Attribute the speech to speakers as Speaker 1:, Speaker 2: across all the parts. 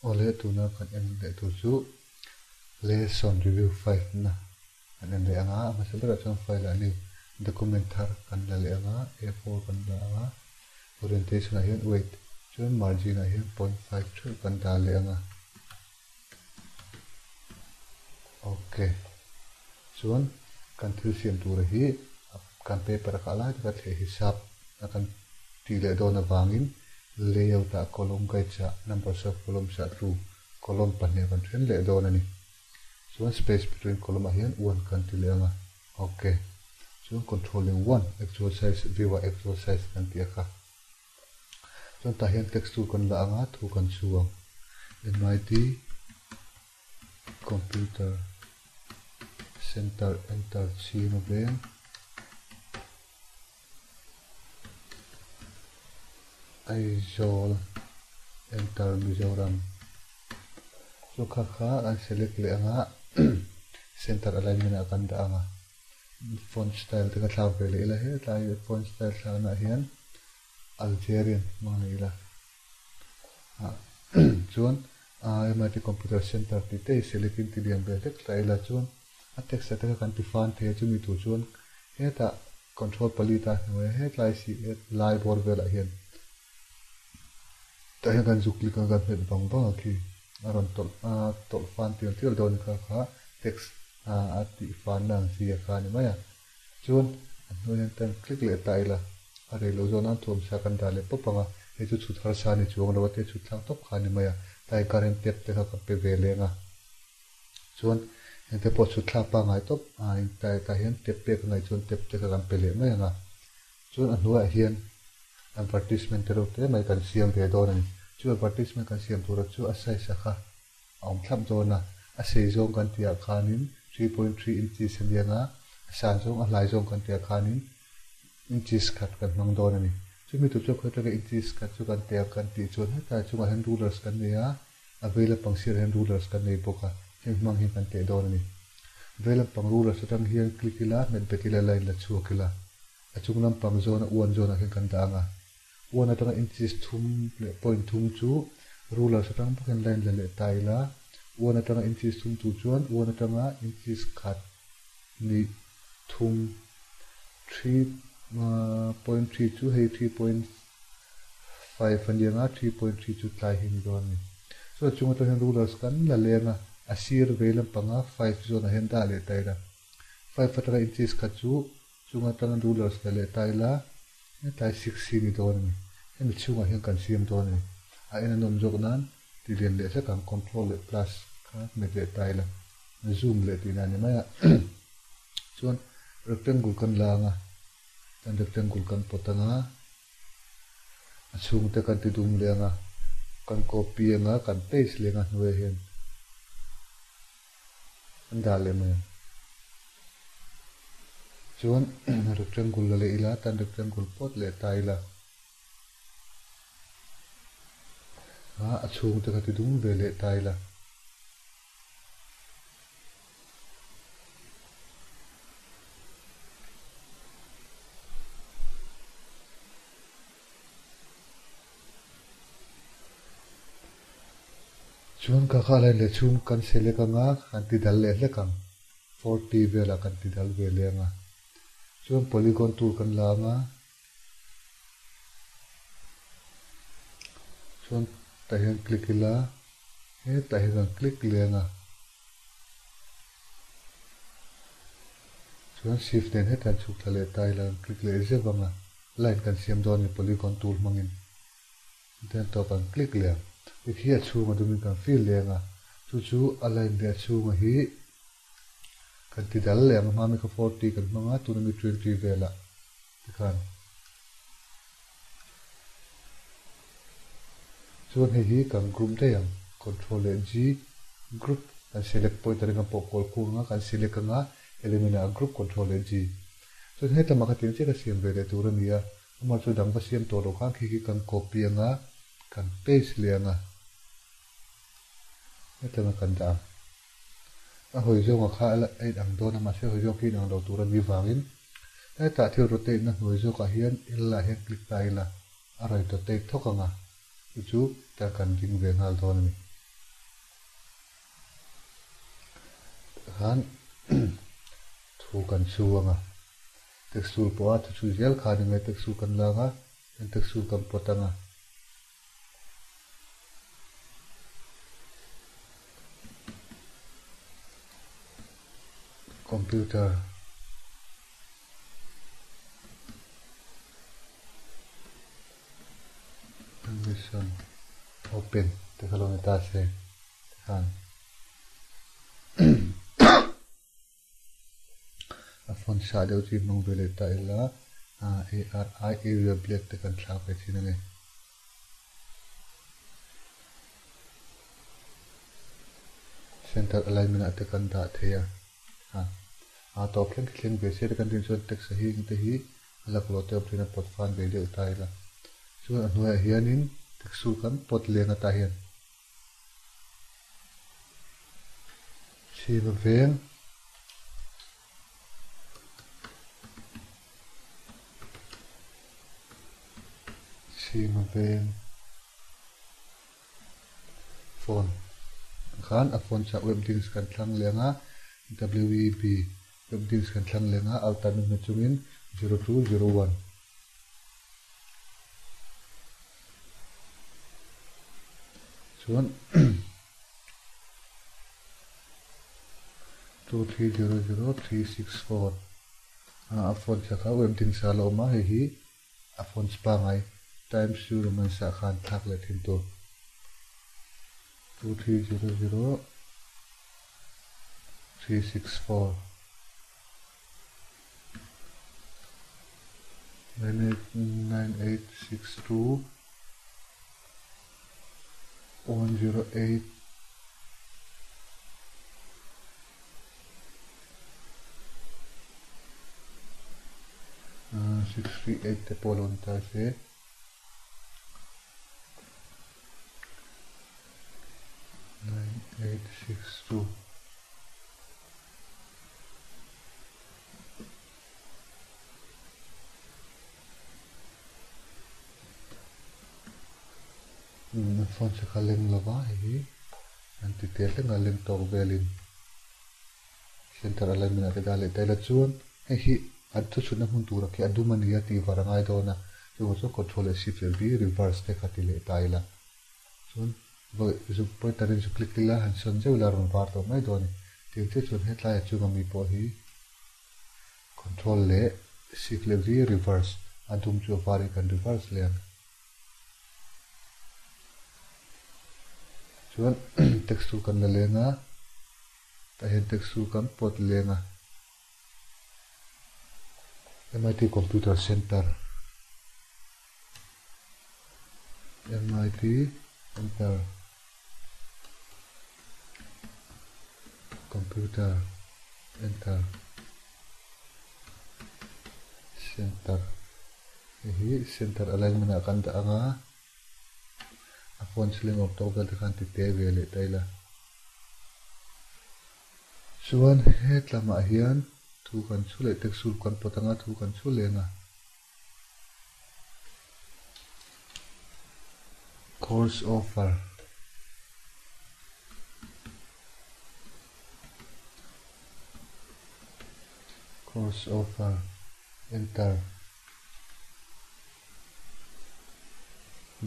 Speaker 1: Awle tuna kan en leh tur chu Lesson Review 5 na kan en leh anga a hmasa berah chuan file ah new document thar kan la leh anga A4 kan la anga orientation ah hian weight chuan margin ah hian 0.5 theuh kan dah leh anga ok chuan kan thil siam tura hi kan paper a kah lai taka thleh hisap a kan tih leh dawn avangin layout ah column guides ah numbers of columns ah two column pahnih kan then leh dawn a ni. Chuan space between column ah hian one kan ti leh ang a, ok. Chuan controlling one actual size view ah actual size kan tih a kha. Chuan tah hian text tool kan la ang a, thu kan chhu ang. MIT Computer Center enter chhing a veng. Aizawl Enter Mizoram chu kha kha an select leh anga center alignment ah kan dah anga font style te ka thlak ve leh ila hetlai font style thlakna ah hian Algerian hmang leh ila chuan MIT computer center tih te hi select in ti lian ve hlek ta ila chuan a text ah te kha kan ti fan thei a chumi tur chuan hetah control pali ta hnuaia hetlai si lai bawr velah hian tah hian kan zuk click a kan hmet vang vang a khi a rawn tawlh a tawlh fan tial tial dawn kha kha text a tih fan na ang chi a kha a ni mai a. Chuan a hnuai hian tan click leh ta ila a rei lo zawh nan thuamsa kan dah leh pawp ang a, hei chu chhut harsa a ni chuang lo a te chhut thlak tawp kha a ni mai a, tlai current tap te kha ka pe ve leng a. Chuan heng te pawh chhut thlak pangngai tawp a tlai tah hian tap pek a ngaih chuan tap te kha kan pe leh mai ang a. Chuan a hnuaiah hian advertisement te reuh te mai kan siam ve dawn a ni. Chu advertisement kan siam tura chu a size a kha a awm thlap dawn a, a sei zawng kan tihah khanin 3.3 inches a lian a, a san zawng a hlai zawng kan tihah khanin inches khat kan hmang dawn a ni. Chumi tur chu khawi atanga inches khat chu kan teh ang kan tih chuan hetlai chungah hian rulers kan nei a, a vei lampang sirah hian rulers kan nei bawk a, heng hmang hian kan teh dawn a ni. Vei lampang rulers atang hian click ila, hmet bet ila, line la chhuak ila, a chung lampang zawna uan zawnah hian kan dah ang a. One atanga inches thum leh point thum chu rulers atang bawkin line la leh ta ila, one atanga inches thum tur chuan one atanga inches khat nih thum 3.3 chu hei 3.5 a nia nga 3.3 chu tlai hi a ni dawn a ni. Chu a chung atang hian rulers kan la leng a, a sir vei lampanga five zawnah hian dah leh ta ila, five atanga inches khat chu Chung atanga rulers la leh ta ila, hetlai 6 hi ni dawn a ni. Hemi chhungah hian kan siam dawn a ni. A en a nawm zawk nan ti lian leh hlek ang, control leh plus kha hmet leh ta ila, zoom leh tihna a ni mai a. Chuan rectangle kan la ang a, chuan rectangle kan pawt ang a, a chhungte kan ti dum leh ang a, kan copy ang a, kan paste leh ang a hnuaiah hian. An dah leh mai ang. Chuan rectangle la leh ila, tan rectangle pawt leh ta ila. A a chhung te kha ti dum ve leh ta ila. Chuan ka kha line leh chhung kan select anga kan ti dal leh hlek ang, 40 velah kan ti dal ve leh anga. Chuan polygon tool kan la anga, chuan tah hian click ila, hetah hian kan click leh anga. Chuan shift nen hetah hian chhuk thla leh ta ila kan click leh zeuh anga, line kan siam dawn a ni polygon tool hmangin. Then tawh kan click leh ang. Hei khi a chhunga dumin kan fill leh ang a, chu chu a line leh a chhunga hi kan ti dal leh ang. Hma mi kha 40 kan hmang a, tuna mi 20 velah tikhan. Chuan hei hi kan group daih ang, control leh G, group, kan select point a ring a pawh kawl khung anga kan select anga element ah group control leh G. Chuan hetlama kha tiang chiah ka siam ve leh tur a ni a. Amah chu dang va siam tawh loh khan khi khi kan copy anga kan paste leh anga hetlanga kan dah ang. A hawi zawnga kha a in ang dawn a mahse hawi zawng khi in ang lo tur a ni vangin hetah thil rotate na hnuai zawkah hian L ah hian click ta ila a rawn rotate thawk anga chu chu tar kan ding ve nghal dawn a ni. Tikhan thu kan chhu ang a, text tool pawh a thu chhu zel kha a ni mai, text tool kan la ang a, chuan text tool kan pawt ang a. Computer Permission open te kha lo ni ta se tikhan a font sah deuh chu i hmang ve leh ta ila ARI area black te kan thlak ve thin a ni. Center alignment ah te kan dah thei a a tawp thleng khi thleng ve se te kan rin chuan text a hing te hi a laklawh te awm thin a pawt fan ve deuh ta ila chuan a hnuaiah hianin text chu kan pawt leng ata hian chhim a veng. Chhing veng phone khan a phone chah web dings kan thlang leng a WEB web dings kan thlang leng a alternate na chungin 0201 chuan 2300364 a phone chak a web ding sa a la awm a hei hi a phone pangai times new roman ah khan thlak leh thin tur 2300364 989862 108 638 te pawh lo ni ta se. 9862 Umm phone che kha leng lova hei hi an ti tel hleng a leng tawk velin center alignment ah te dah leh ta ila chuan hei hi an thu chhutna hmun tura khi a dum a ni a tih var a ngai dawn a chuvang chuan control leh shift leh v reverse te kha ti leh ta ila chuan vawi zuk pointer in zuk click ila han sawn zeuh ila a rawn var tawh mai dawn a ni tiang chiah chuan hetlai a chunga mi pawh hi Control leh shift leh V reverse a dum chu a var hi kan reverse leh ang. Chuan text tool kan la leng a, tah hian text tool kan pawt leng a. MIT Computer Center MIT Center Computer Enter Center hei hi center alignment ah kan dah ang a a phone ceiling awm tawk vel te khan ti te ve leh ta ila chuan hetlamah hian thu kan chhu leh text tool kan pawt ang a thu kan chhu leng a. Course offer Course offer Enter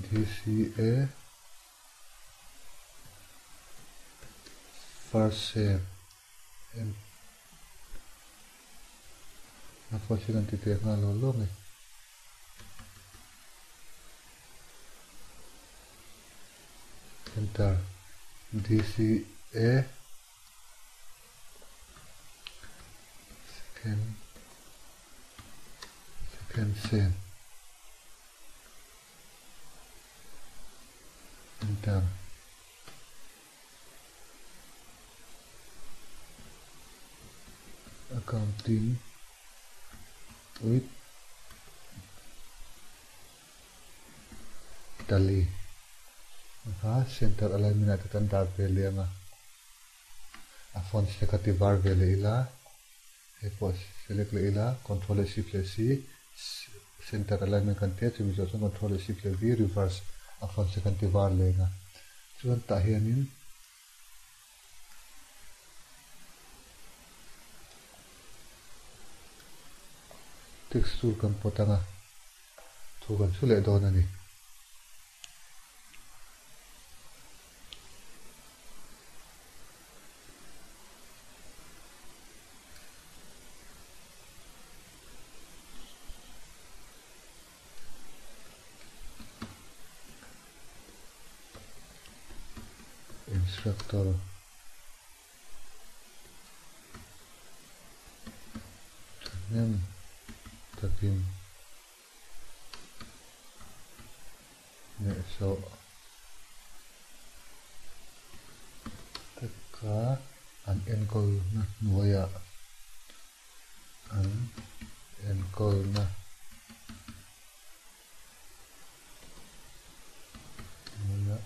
Speaker 1: DCA First Sem A phone hi kan ti teh nghal lo lo mai. Enter DCA second second sem enter Accounting with Tally kha center alignment ah te kan dah ve leh ang a, a fonts te kha ti var ve leh ila, hei pawh select leh ila control leh shift leh C center alignment kan tia chumi zawh chuan control leh shift leh V reverse a fonts te kan ti var leh ang a. Chuan tah hianin Text tool kan pawt anga thu kan chhu leh dawn a ni. Instructor thahnem takin hnehsawh taka an enkawlna hnuaiah an enkawlna hnuaiah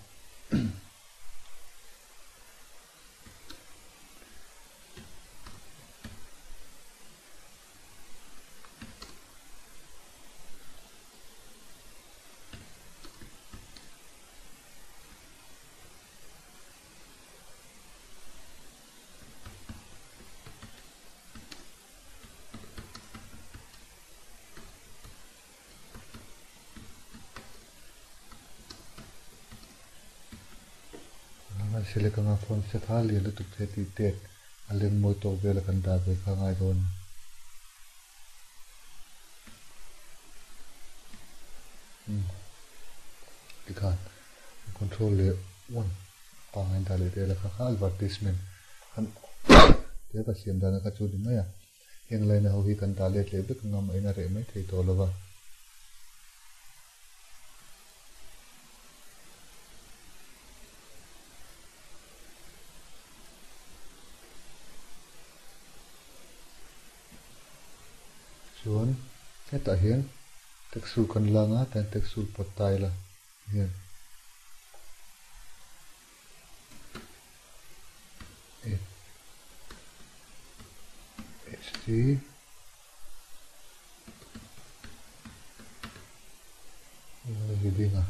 Speaker 1: Select anga phone set a lian lutuk thei tih te a leng mawi tawk vel a kan dah ve kha a ngai dawn. Tikhan control leh one pangngai dah leh vel a kha kha advertisement kan te ka siam dan a kha chu ni mai a heng line ho hi kan dah let leh vek anga mah in a reh mai thei tawh lo va. Chuan hetah hian text tool kan la anga tihian text tool pawt ta ila hian H T Heading a.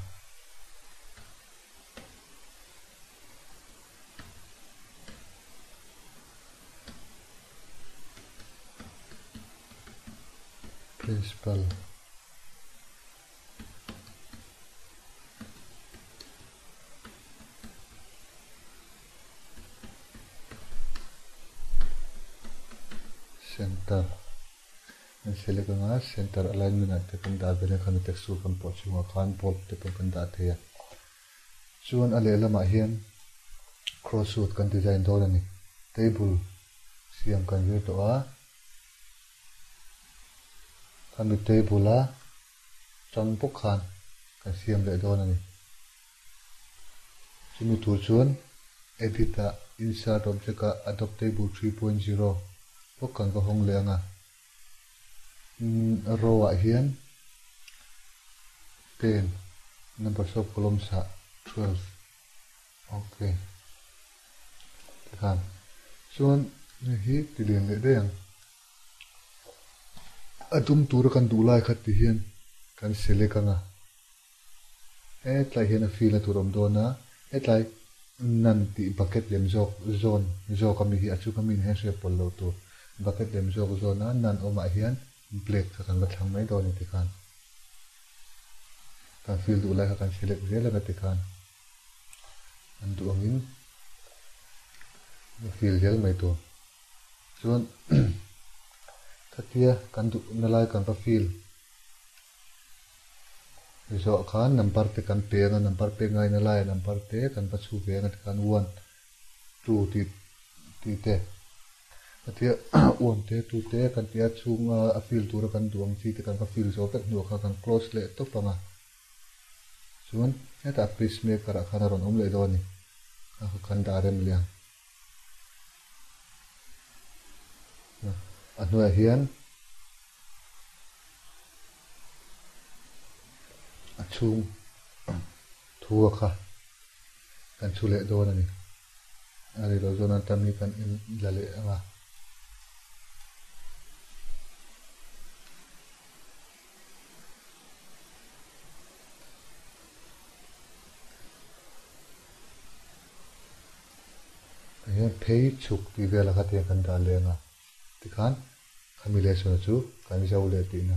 Speaker 1: Principal. Center an select anga center alignment ah te kan dah vel a khami text tool kan pawh chhungah khan bold te pawh kan dah thei a chuan a lehlamah hian crossroad kan design dawn a ni table siam kan zir tawh a khami table a tang bawk khan kan siam leh dawn a ni. Chumi tur chuan Edit ah Insert Object ah Adobe Table 3.0 bawk kan va hawng leh ang a. Row ah hian 10, numbers of columns ah 12. Ok. Tikhan chuan hei hi ti lian leh daih ang. A dum tura kan duh lai kha ti hian kan select ang a. Hetlai hian a fill na tur a awm dawn a, hetlai nan tih bucket lem zawk zawn zawk ami hi a chhung ami hian hriat pawlh loh tur bucket lem zawk zawn a nan awmah hian black kha kan va thlang mai dawn a ni tikhan kan fill duh lai kha kan select zel ang a tikhan an duh angin va fill zel mai tur chuan khatia kan duhna lai kan va fill. Zawh khan number te kan pe anga number pek ngaina laiah number te kan va chhu ve anga tikhan one two tih tih te khatia one te two te kan tih a chhunga a fill tura kan duh ang chi te kan va fill zawh vek hnuah khan kan close leh tawp anga chuan hetah pacemaker ah khan a rawn awm leh dawn a ni a kan dah rem leh ang. A hnuaiah hian a chhung thu a kha kan chhu leh dawn a ni. A ri lo zawn a tam hi kan en la leh ang a. Tah hian phei chhuk tih vel a kha tiang kan dah leng a tikhan. Khami lesson chu kan zo leh tihna.